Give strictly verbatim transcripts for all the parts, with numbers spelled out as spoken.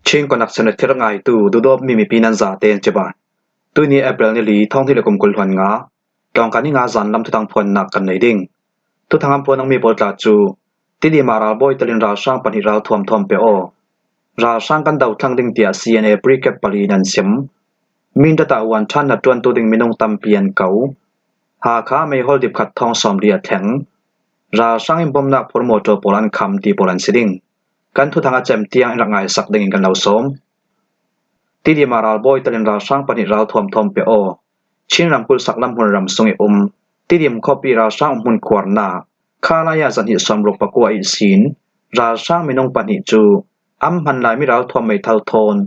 Chin Connection a thir ngaitu duhdawtmi mipi nan zaten cibai. Tuini April ni li, thawng hnih le kum kul hluan nga, Tlawngkai ni nga zan lam thuthang phuannak kan nei ding. Thuthang an phuan nangmi pawl tla cu, Tidim ah ralbawi telin ralhrang pahnih ralthuam thawn pe aw. Ralhrang kan do thlang ding tiah C N A brigade pali nan sim. Mindat ah uan ṭhan hnaṭuantu ding minung tampi an ko. Hakha meihawl dip khat thawng sawmli a thleng. Ralhrang in bomnak phur mawṭaw pawl an kham ti pawl an si ding. Kan thuthang a cem tiang in rak ngaisak dingin kan lo sawm. Tidim ah ralbawi telin ralhrang pahnih ralthuam thawn pe aw. Chin ramkulh saklam hmunram sung i um Tidim khuapi ralhrang umhmun khuarnak Khalaya zahnih sawmruk pakua ihsin ralhrang minung pahnih cu an hman laimi ralthuam meithal thawn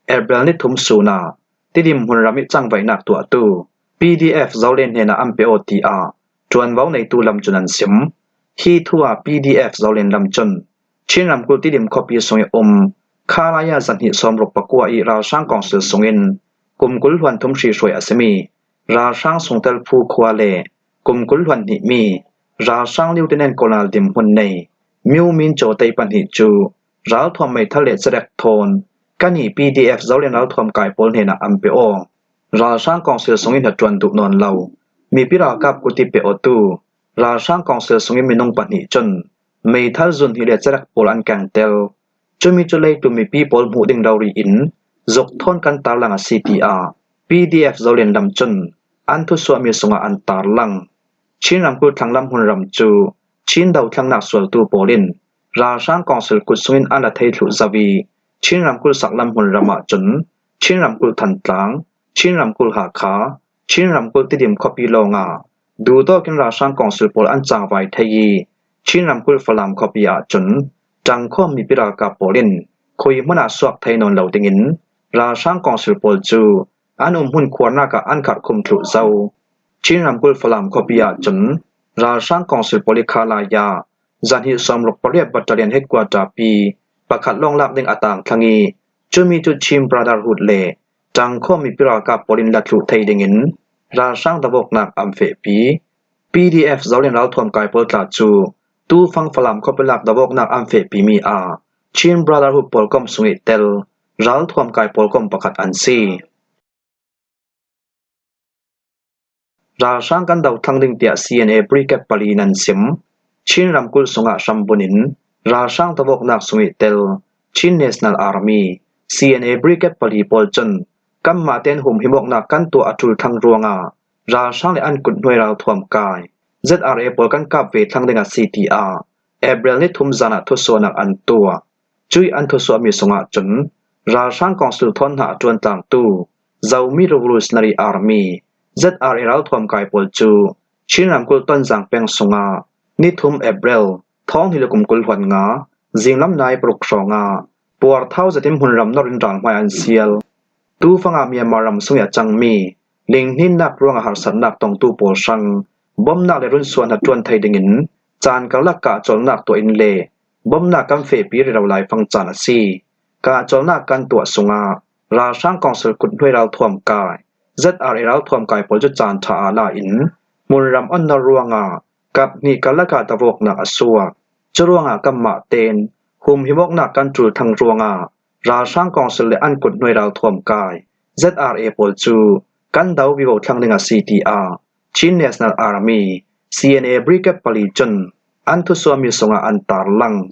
April ni thum sun ah Tidim hmunram i cangvaihnak tuahtu P D F Zolen hnenah an pe aw tiah ṭuanvo neitu lam cun an sim. Hi thu ah P D F Zolen lam cun Chin ramkulh Tidim khuapi sung i um Khalaya zahnih sawmruk pakua i ralhrang kawngsil sungin kum kul hluan thum hrihruai a simi ralhrang sungtel phu khua le kum kul hluan hnihmi ralhrang lieutenant colonel dinhmun nei Myo Min Cho Tei pahnih cu ralthuam meithal le cerek thawn kan i P D F Zolen ralthuam kai pawl hnenah an pe aw. Ralhrang kawngsil sungin hnaṭuan duh nawn lo mipi ralkap kut i pe awtu ralhrang kawngsil sungin minung pahnih cun meithal zun hnih le cerek pawl an kengtel. Cumi cu leitlun mipi pawl hmuh ding rori in zuk thawn kan tarlang a si tiah P D F Zolen lam cun an thusuahmi sungah an tarlang. Chin ramkulh thlanglam hmunram cu Chin do thlangnak sualtu pawl in ralhrang kawngsil kut sungin an la thei thluh zo i Chin ramkulh saklam hmunram ahcun Chin ramkulh Thantlang, Chin ramkulh Hakha, Chin ramkulh Tidim khuapi lawngah duhdawk in ralhrang kawngsil pawl an cangvai thei i Chin ramkulh Falam khuapi ahcun ṭangkhawm mipi ralkap pawl in khui hmun ah suak thei nawn lo dingin ralhrang kawngsil pawl cu an umhmun khuarnak ah an kharh khum thluh zo. Chin ramkulh Falam khuapi ahcun ralhrang kawngsil pawl i Khalaya zahnih sawmruk pariat battalion headquarter pi pakhat lawng lak ding a tang thlang i cumi cu Chin Brotherhood le ṭangkhawm mipi ralkap pawl in la thluh thei dingin ralhrang davawknak an fehpi. P D F Zolen ralthuam kai pawl tla cu tufang Falam khuapi lak davawknak an fehpimi ah Chin Brotherhood pawlkom sung i tel ralthuam kai pawlkom pakhat an si. Ralhrang kan do thlang ding tiah C N A brigade pali nan sim. Chin ramkulh sungah hrambun in ralhrang davawknak sung i tel Chin National Army, C N A brigade pali pawl cun kanmah tein humhimawknak kan tuah a ṭul thlang ruangah ralhrang le an kut hnuai ralthuam kai Z R A pawl kan kap ve thlang ding a si tiah April ni thum zan ah thusuahnak an tuah. Cuih an thusuahmi sungah cun ralhrang kawngsil thawn hna a ṭuan tlangtu Zomi Revolutionary Army, Z R A ralthuam kai pawl cu Chin ramkulh Tonzang peng sungah ni thum April thawng hnih le kum kul hluan nga zinglam nai paruk hrawngah puarthau zetin hmunram nor in ralhmai an sial. Tufangah Myanmar ram sungih a cangmi linghninnak ruangah harsatnak tongtu pawl hrang bomnak le runsuah hnaṭuan thei dingin caan karlak kahcawlnak tuah in le bomnak kan fehpi rero laifang caan a si. Kahcawlnak kan tuah sungah ralhrang kawngsil kut hnuai ralthuam kai Z R A ralthuam kai pawl cu caan ṭha aa la in hmunram on nor ruangah kap hnih karlak ah davawknak a suak. Curuangah kanmah tein humhimawknak kan ṭul thlang ruangah ralhrang kawngsil le an kut hnuai ralthuam kai Z R A pawl cu kan do vivo thlang ding a si tiah Chin National Army, C N A brigade pali cun an thusuahmi sungah an tarlang.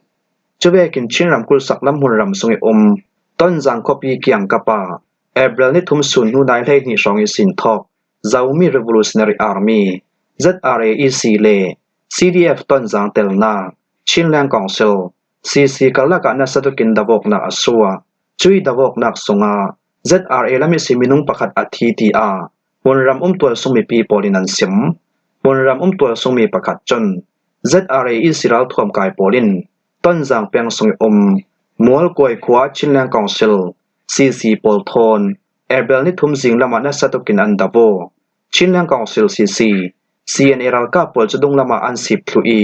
Cuvekin Chin ramkulh saklam hmunram sung i um Tonzang khuapi kiangkap ah April ni thum sun hnu nai hleihnih hrawng ihsin thawk Zomi Revolutionary Army, Z R A E C le C D F Tonzang telnak Chinland Council, C C karlak ah nasa tukin davawknak a suak. Cuih davawknak sungah Z R A lam ihsi minung pakhat a thi tiah hmunram umtual sung mipi pawl in an sim. Hmunram umtual sungmi pakhat cun Z R A E C ralthuam kai pawl in Tonzang peng sung i um Mualkuai khua Chinland Council, C C pawl thawn April ni thum zinglam ah nasa tukin an davo. Chinland Council, C C, C N A ralkap pawl cu dunglam ah an sip thluh i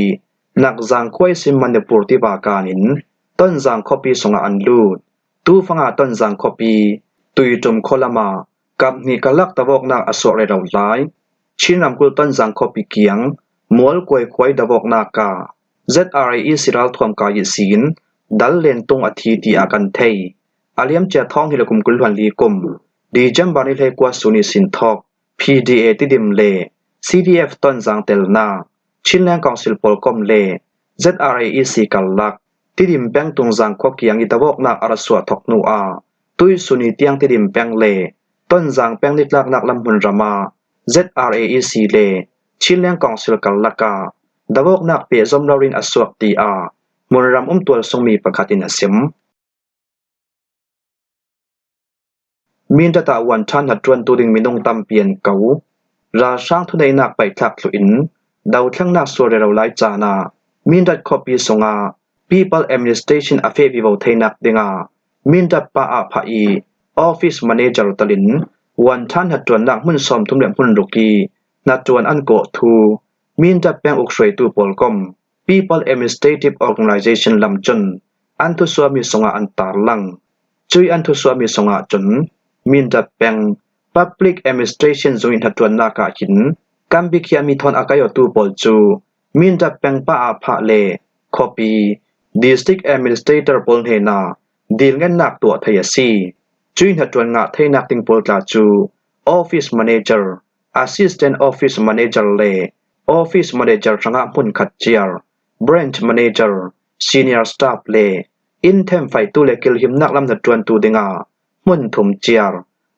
Nakzang khua ihsin Manipur tiva kan in Tonzang khuapi sungah an lut. Tufangah Tonzang khuapi Tuiṭum khualam ah kap hnih karlak davawknak a suak rero lai. Chin ramkulh Tonzang khuapi kiang Mualkuai khua i davawknak ah Z R A E C ralthuam kai ihsin Dal Lentung a thi tiah kan thei. a liamcia thawng hnih le kum kul hluan li kum December ni hlei kua sun ihsin thawk P D A Tidim le C D F Tonzang telna, Chinland Council pawlkom le Z R A E C karlak Tidim peng Tungzang khua kiang i davawknak a ra suah thawk hnu ah tuisun ni tiang Tidim peng le Tonzang peng nitlaknak lam hmun ramah Z R A E C le Chinland Council karlak ah davawknak pehzom loin a suak, tiah hmunram um tualsungmi pakhat in a sim. Mindat ah vuanthan hnattuantu ding minung tampi an ko. Ralhrang thuneihnak paihthlak thluh in dothlengnak sual rero lai caan ah Mindat khuapi sungah People Administration a feh vivo theinak dingah Mindat pa ah phah i office manager telin vuanthan hnattuannak hmun sawmthum le hmun ruk i hnattuan an kawh thu Mindat peng ukhruaitu pawlkom People Administrative Organization lam cun an thusuahmi sungah an tarlang. Cui an thusuahmi sungah cun Mindat peng Public Administration zung i hnattuannak ah hin kan bikhiahmi thawn a kai awtu pawl cu Mindat peng pa ah phah le khuapi District Administrator pawl hnenah dilngennak tuah thei a si. Cui hnattuan ngah theinak ding pawl tla cu Office Manager, Assistant Office Manager le Office Manager hrangah hmun khat ciar, Branch Manager, Senior Staff le in themfaitu le kilhimnak lam hnattuantu dingah hmun thum ciar,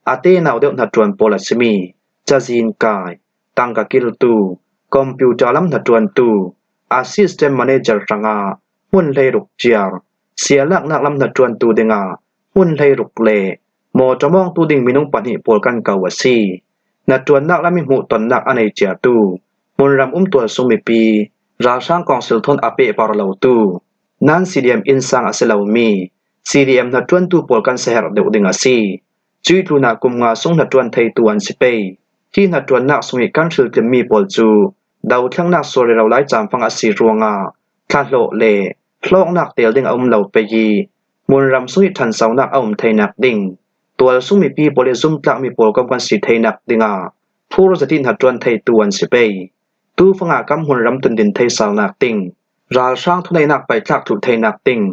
a tenau deuh hnattuan pawl a simi cazin kai, tangka kiltu, computer lam hnattuantu, Assistant Manager hrangah hmun hleiruk ciar, sialaknak lam hnattuantu dingah hmun hleiruk le mawṭaw mawngtu ding minung pahnih pawl kan ko a si. Hnattuannak lam i hmuhtonnak a nei ciatu hmunram um tualsung mipi, ralhrang kawngsil thawn a pehpar lotu, nan C D M innsang a si lomi C D M hnattuantu pawl kan si herh deuh ding a si. Cui tlunah kum nga sung hnattuan theitu an si pei. Hi hnattuannak sung i kan hriltlimmi pawl cu dothlengnak sual rero lai caanfang a si ruangah thlahlawh le hlawknak tel ding a um lo pei i hmunram sung i ṭhansonak a um theinak ding, tualsung mipi pawl i zumtlakmi pawlkom kan si theinak dingah phur zet i hnattuan theitu an si pei. Tufangah kan hmunram tundin theisalnak ding, ralhrang thuneihnak paihthlak thluh theinak ding,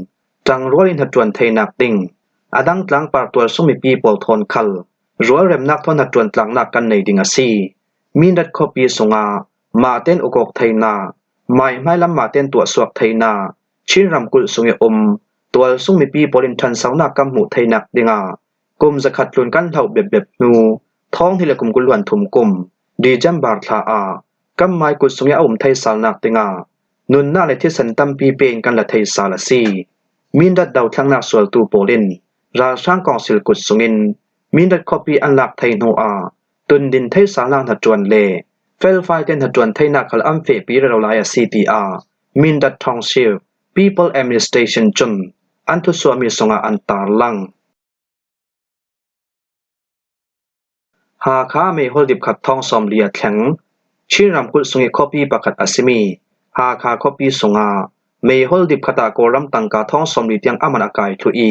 ṭangrual i hnattuan theinak ding, a dang tlangpar tualsung mipi pawl thawn khal rualremnak thawn hnattuan tlaknak kan nei ding a si. Mindat khuapi sungah mahten ukawk theinak, maihmai lam mahten tuahsuak theinak, Chin ramkulh sung i um tualsung mipi pawl in ṭhansonak kan hmuh theinak dingah kum zakhat tlun kan hloh bepbep hnu, thawng hnih le kum kul hluan thum kum December thla ah kanmai kut sung i a um theisalnak dingah nunnak le thisen tampi pe in kan la theisal a si. Mindat dothlengnak sualtu pawl in ralhrang kawngsil kut sungin Mindat khuapi an lak thei hnu ah tundin theisalnak hnattuan le felfaite hnattuan theinak khal an fehpi rero lai a si, tiah Mindat Township People Administration cun an thusuahmi sungah an tarlang. Hakha meihol dipkhat thawng sawmli a thleng. Chin ramkulh sung i khuapi pakhat a simi Hakha khuapi sungah meihol dipkhat ah Kawlram tangka thawng sawmli tiang a man a kai thluh i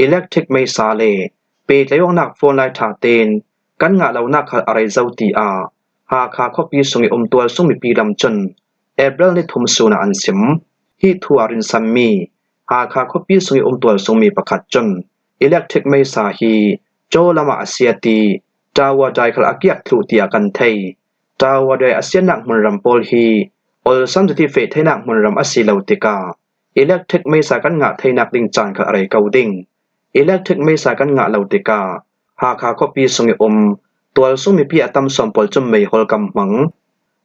electric meisa le pehtlaihawknak phone lai ṭha tein kan ngah lonak khal a rei zo, tiah Hakha khuapi sung i um tualsung mipi lam cun April ni thum sun ah an sim. Hi thu a rinsanmi Hakha khuapi sung i um tualsungmi pakhat cun electric meisa hi Caw lam ah a siat i tower dai khal a kiak thluh, tiah kan thei. Tower dai a siatnak hmunram pawl hi awlsam zet i feh theinak hmunram a si lo tikah electric meisa kan ngah theinak ding caan khal a rei ko ding. Electric meisa kan ngah lo tikah Hakha khuapi sung i um tualsung mipi a tam sawn pawl cun meihol kan hmang.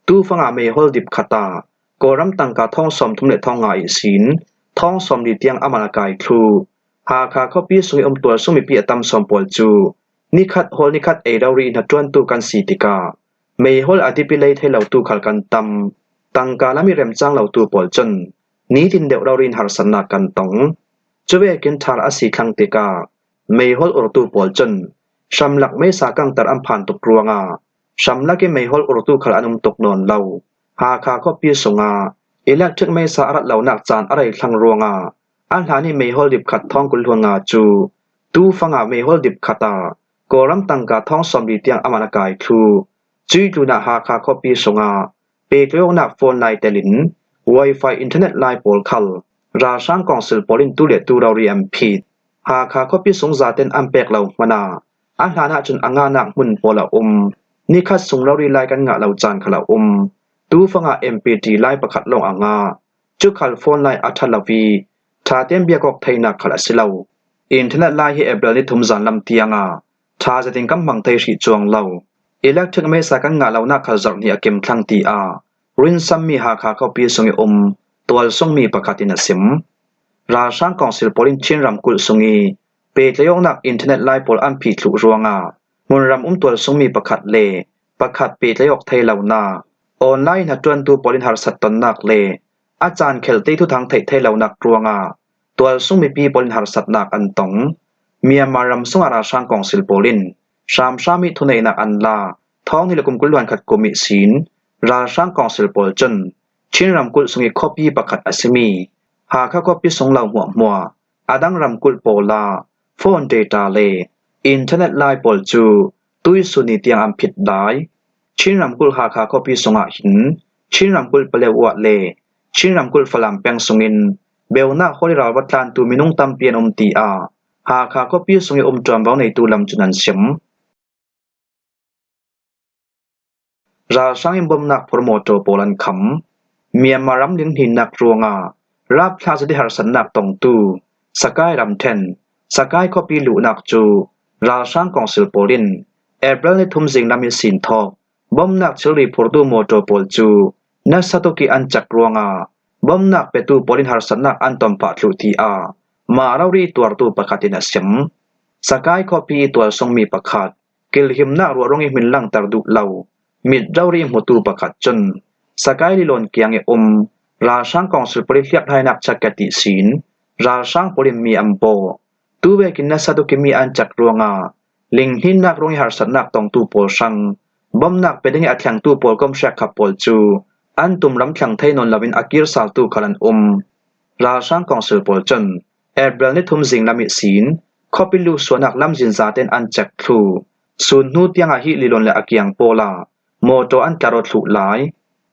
Tufangah meihol dipkhat ah Kawlram tangka thawng sawmthum le thawng nga ihsin thawng sawmli tiang a man a kai thluh. Hakha khuapi sung i um tualsung mipi a tam sawn pawl cu nikhat hawl nikhat ei rori i hnattuantu kan si tikah meihol a dip i lei thei lotu khal kan tam. Tangka lam i remcang lotu pawl cun nitin deuh rori in harsatnak kan tong. Cuvekin ṭhar a si thlang tikah meihol urtu pawl cun hramlak meisa kangtar an phan tuk ruangah hramlak i meihol urtu khal an um tuk nawn lo. Hakha khuapi sungah electric meisa a rat lonak caan a rei thlang ruangah a hlan i meihol dipkhat thawng kul hluan nga cu tufangah meihol dipkhat ah Kawlram tangka thawng sawmli tiang a man a kai thluh. Cui tlunah Hakha khuapi sungah pehtlaihawknak phone lai telin Wi-Fi internet lai pawl khal ralhrang kawngsil pawl in tu le tu rori an phit. Hakha khuapi sung zaten an pek lo hmana a hlan ahcun a ngahnak hmun pawl a um. Nikhat sung rori lai kan ngah lo caan khal a um. Tufanga M P T lai pakhat lawng a ngah. Cu khal phone lai a ṭha lo i ṭha tein biak awk theinak khal a si lo. Internet lai hi April ni thum zanlam tiangah ṭha zetin kan hmang thei hrih cuang lo. Electric meisa kan ngah lonak khal zarh hnih a kim thlang, tiah rinsammi Hakha khuapi sung i um tualsungmi pakhat in a sim. Ralhrang kawngsil pawl in Chin ramkulh sung i pehtlaih awknak internet lai pawl an phih thluh ruangah hmunram um tualsungmi pakhat le pakhat pehtlaih awk thei lonak, online hnaṭuantu pawl in harsat tonnak le a caan khelte thuthang theih thei lonak ruangah tualsung mipi pawl in harsatnak an tong. Myanmar ram sungah ralhrang kawngsil pawl in hramhram i thuneihnak an la. Thawng hnih le kum kul hluan khat kum ihsin ralhrang kawngsil pawl cun Chin ramkulh sung i khuapi pakhat a simi Hakha khuapi sung lo hmuahhmuah a dang ramkulh pawl ah phone data le internet lai pawl cu tuisun ni tiang an phit lai. Chin ramkulh Hakha khuapi sungah hin Chin ramkulh Paletwa le Chin ramkulh Falam peng sungin beunak hawl i ralva tlantu minung tampi an um, tiah Hakha khuapi sung i um ṭuanvo neitu lam cun an sim. Ralhrang in bomnak phur mawṭaw pawl an kham. Myanmar ram linghninnak ruangah rapthlak zet i harsatnak tongtu Sakai ramṭhen Sakai khuapi luhnak cu ralhrang kawngsil pawl in April ni thum zinglam ihsin thawk bomnak thilri phurtu mawṭaw pawl cu nasa tuk i an cak ruangah bomnak petu pawl in harsatnak an ton phah thluh, tiah mah rori tuartu pakhat in a sim. Sakai khuapi i tualsungmi pakhat kilhimnak ruah ruang i hmin langter duh lo mit rori i hmutu pakhat cun Sakai lilawn kiang i um ralhrang kawngsil pawl i hliakhlainak chakkat ihsin ralhrang pawl in mi an bawh. Tu vekin nasa tuk i mi an cak ruangah linghninnak ruang i harsatnak tongtu pawl hrang bomnak pe ding i a thlengtu pawl kom hrekkhat pawl cu an tumram thleng thei nawn loin a kirsaltu khal an um. Ralhrang kawngsil pawl cun April ni thum zinglam ihsin khuapi luhsuahnak lamzin zaten an cek thluh. Sun hnu tiangah hi lilawn le a kiang pawl ah mawṭaw an tlarawt thluh lai.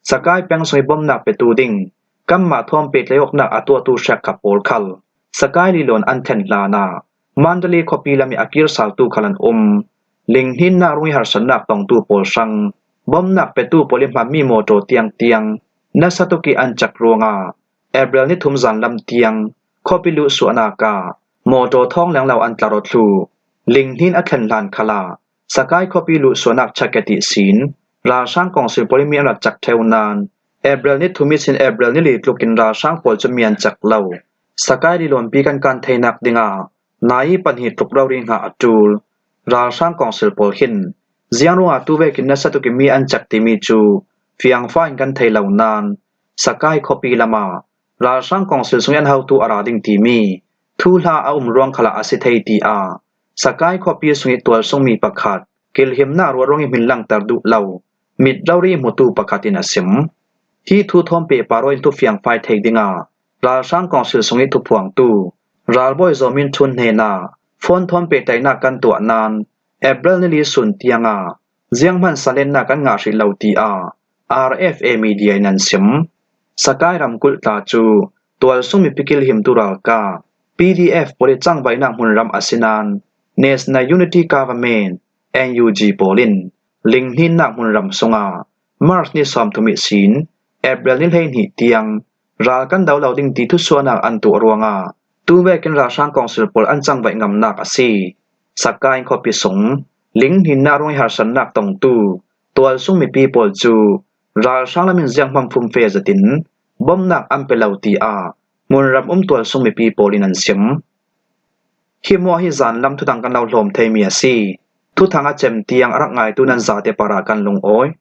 Sakai peng sung i bomnak petu ding kanmah thawn pehtlaih awknak a tuahtu hrekkhat pawl khal Sakai lilawn an thlen hlanah Mandalay khuapi lam i a kirsaltu khal an um. Linghninnak ruang i harsatnak tongtu pawl hrang bomnak petu pawl i hmanmi mawṭaw tiangtiang nasa tuk i an cak ruangah April ni thum zanlam tiang khuapi luhsuahnak ah mawṭaw thawng lenglo an tlarawt thluh. Linghnin a thlen hlan khalah Sakai khuapi luhsuahnak chakkat ihsin ralhrang kawngsil pawl in mi an rak cak ṭheu nain April ni thum ihsin April ni li tlukin ralhrang pawl cu mi an cak lo. Sakai lilawnpi kan kan theinak dingah nai pahnih tluk rori hngah a ṭul. Ralhrang kawngsil pawl hin ziang ruangah tu vekin nasa tuk i mi an cak timi cu fiangfa in kan thei lo nain Sakai khuapi lamah ralhrang kawngsil sung i an hotu a ra ding timi thuhla a um ruang khalah a si thei, tiah Sakai khuapi sung i tualsungmi pakhat kilhimnak ruah ruang i hmin langter duh lo mit rori i hmutu pakhat in a sim. Hi thu thawn pehpar in thufiangfai thei dingah ralhrang kawngsil sung i thuphuangtu ralbawi Zaw Min Htun hnenah phone thawn pehtlaihnak kan tuah nain April ni li sun tiangah zianghman salennak kan ngah hrih lo, tiah R F A media in an sim. Sakai ramkulh tla cu tualsung mipi kilhimtu ralkap P D F pawl i cangvaihnak hmunram a si nain National Unity Government, N U G, pawl in linghninnak hmunram sungah March ni sawmthum ihsin April ni hleihnih tiang ral kan do lo ding ti thusuahnak an tuah ruangah tu vekin ralhrang kawngsil pawl an cangvaih ngamnak a si. Sakai khuapi sung linghninnak ruang i harsatnak tongtu tualsung mipi pawl cu ralhrang lam in zianghman fumfe zetin bomnak an pe lo, tiah hmunram um tualsung mipi pawl in an sim. Hi hmuah hi zanlam thuthang kan lo hlawm theimi a si. Thuthang a cem tiang a rak ngaitu nan zate parah kan lungawi.